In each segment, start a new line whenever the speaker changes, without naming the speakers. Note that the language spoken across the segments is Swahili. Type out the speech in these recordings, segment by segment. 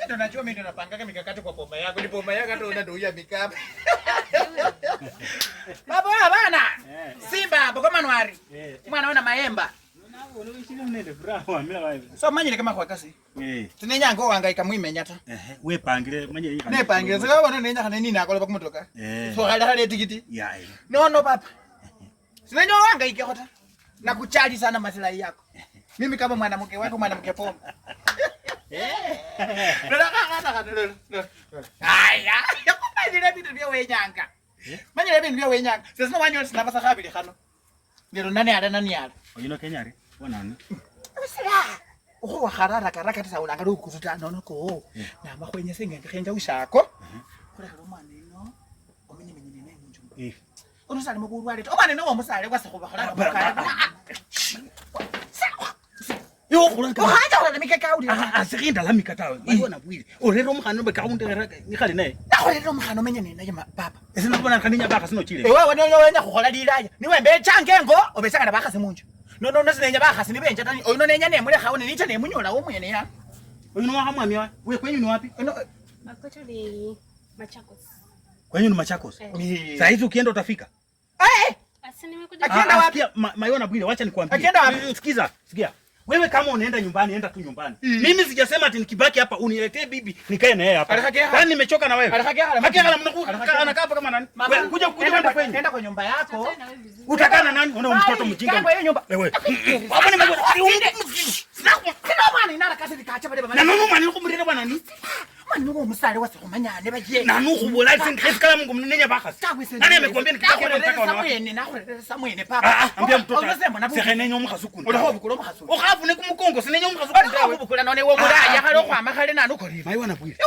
Ndio najua mimi ndio napangaka mikakati kwa boma yako. Ni boma yako hata una ndio huyu amekaa. Baba bana. Simba boko manwari. Mwana ona maemba. So manyire kama kwa kasi. Tinenyanga ohangaika mwimenya ta.
Wepangile manye.
Nepangile sikabona nenya khane nina akola kumutoka. So khale khale tikiti.
Ya.
No no papa. Sinenya ohangaike khota. Nakuchali sana maslahi yako. Mimi kama mwanamke wako mwanamke pombe. Aya, yakumanyire bintu bya wenyanga. Manyire bintu bya wenyanga. Sasa wanyo sinabasa khabili khano. Ndero nani ala nani ala.
Oyino Kenya ari wanani.
Usira. Ukhuwa kharara karaka tsa ulanga lukusuta nono ko. Nama khwenya sengenge khenja ushako. Khulekhela omwana ino omenye menye nene munju. Ono sali mubulwale ta. Omwana ino womusale kwase khuba khola. Ukhanja khulala mikeka uli.
Asikhinda la mikata tawe. Maiona bwile. Orero omukhana bekaunde nikhali naye.
Nakhulera omukhana omenye ninaye papa.
Ese nabona khaninya bakhasi nochile.
Ewe wenya khukhola lilaya. Niwe mbechanga engo obesanga na bakhasi munju. No no sinenya bakhasi nibenja tani. Oyuno nenya nemulekhawo nenicha nemunyola womwene ya.
Oyuno wakhamwami wa. We kwenyu ni wapi?
Kwetu ni Machakos.
Kwenyu ni Machakos. Saa hizi ukienda utafika.
Asi nimekuja.
Akienda wapi?
Maiona bwile, wacha nikwambie.
Akienda wapi?
Sikiza, sikia. Wewe kama unaenda nyumbani, enda tu nyumbani. Mimi sijasema ati nikibaki hapa uniletee bibi nikae na yeye hapa. Kwani nimechoka na wewe? Anakaa hapa kama nani? Kuja kuja kwenda kwenyu.
Nenda kwa nyumba yako.
Utakaa na nani? Una mtoto mjinga.
Kwa hiyo nyumba.
Wewe. Hapo nimekuwa.
Sina mwana inara kasi likacha bale baba.
Na nunu mwana nikumrira bwana ni.
Mwana nuko musale wase kumanyane baye.
Na nuku bola sinkhesi Mungu mnenya bakhasi. Nani amekwambia nikitaka nataka wanawake?
Samwene nakhurera samwene papa.
Ambia mtoto. Sekhenenya omukhasi kundi.
Olakho omukhasi.
Okhafu ne kumukongo sinenya omukhasi kundi.
Olakho bukula none wo mulaya khale okhwama khale nanu kholile.
Maiwana bwile.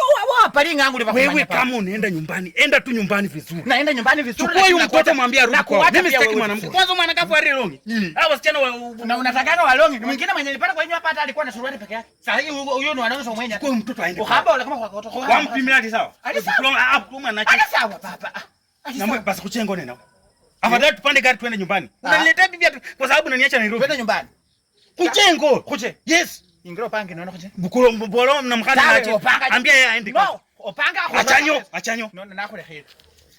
Wapa ling'anguli bakhumanya.
Wewe kama unaenda nyumbani, enda tu nyumbani vizuri.
Naenda nyumbani vizuri.
Chukua huyu mtoto mwambie arudi kwao. Mimi sitaki mwanamke. Kwanza mwana kafu ari longi. Hao wasichana wa
na unatakana wa longi. Mwingine mwenye nilipata kwa hiyo hapa hata alikuwa na suruali peke yake. Sasa hii huyo ni wanaanza mwenye.
Chukua mtoto aende.
Ukhaba wala kama kwa koto.
Wampimira ali sawa.
Ali sawa. Ali sawa baba.
Na mwe basi kuchengo nena. Afadhali tupande gari tuende nyumbani. Unaniletea bibi kwa sababu unaniacha Nairobi.
Twende nyumbani.
Kuchengo.
Kuche.
Yes.
Ingiro pange naona kuche.
Bukuro mbolo na mkhana nache. Ambia yeye aende.
No, opanga
achanyo, achanyo.
No, nakhulekhere.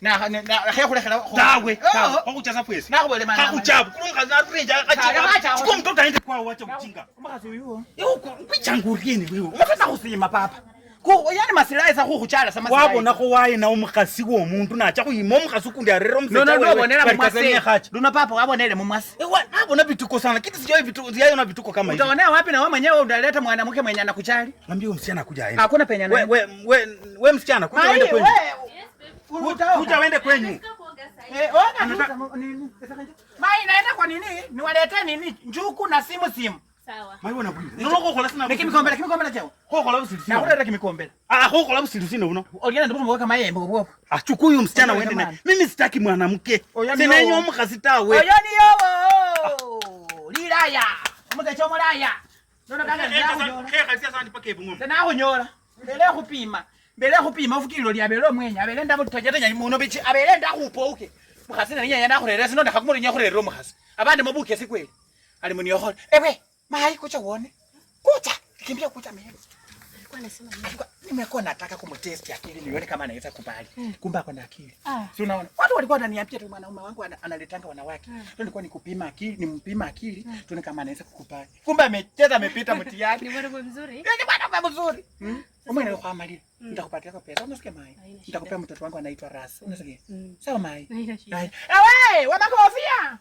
Na na khekhulekhere.
Tawe, tawe. Kwakuchaza pwesi.
Nakhubole mana.
Kakuchabu. Kulunga narenja akachabu. Chukua mtoto aende kwao wacha mjinga.
Umkhasi uyu.
Yuko kwichangurini wewe.
Umkhasi khusima papa. Ku yani masilayi sa khukhuchala sa masilayi.
Wabona ko waye na umkhasi wo muntu nacha khuyima umkhasi kundi arero
msecha. No no no bonela mumwasi. Luno papa wabonele mumwasi.
Ewa nabona vituko sana. Kitu sijawahi vituko, sijawahi vituko kama hivi.
Utaonea wapi na wewe mwenyewe unaleta mwanamke mwenye anakujali?
Mwambie huyo msichana kuja aende.
Hakuna penye anaenda.
We msichana kuja uende kwenyu. Kuja uende kwenyu.
Ona nini? Mai naenda kwa nini? Niwaletee nini? Njuku na simu simu.
Sawa.
Mai wana bwile. Noloko khola sina.
Nikimikombela kimikombela chao.
Khokhola busilu sina.
Nakhuleta kimikombela.
Khokhola busilu sina uno.
Oliana ndipo mweka mayembe obwo.
Chukua huyu msichana uende naye. Mimi sitaki mwanamke. Sinenyo omkhasi tawe.
Oyo niyo. Lilaya. Omuzecho mulaya. Nono kanga ndakhunyola.
Khekhalisia sandi paka ebungoma.
Ndakhunyola. Mbele khupima. Mbele khupima ufukililo lya abele omwenya. Abele ndabutojatonya muno bichi. Abele ndakhupouke. Mukhasi nenya ndakhurera sino ndakhakumurinya khurera omukhasi. Abandi mubuke sikweli. Ali muniokhola. Ewe. Mai kucha uone. Kucha. Kimbia kucha mimi.
Alikuwa anasema nini?
Alikuwa nimekuwa nataka kumtest akili nione kama anaweza kubali. Kumbe ako na akili. Si unaona? Watu walikuwa wananiambia tu mwanaume wangu analetanga wanawake. Ndio nilikuwa nikupima akili, nimpima akili, tuone kama anaweza kukubali. Kumbe amecheza amepita mtihani.
Ni mwanaume mzuri.
Ni mwanaume mzuri. Umeona kwa malili. Nitakupatia kwa pesa. Unasikia mai? Nitakupea mtoto wangu anaitwa Ras. Unasikia? Sawa mai.
Haina shida.
Ewe, wamakofia.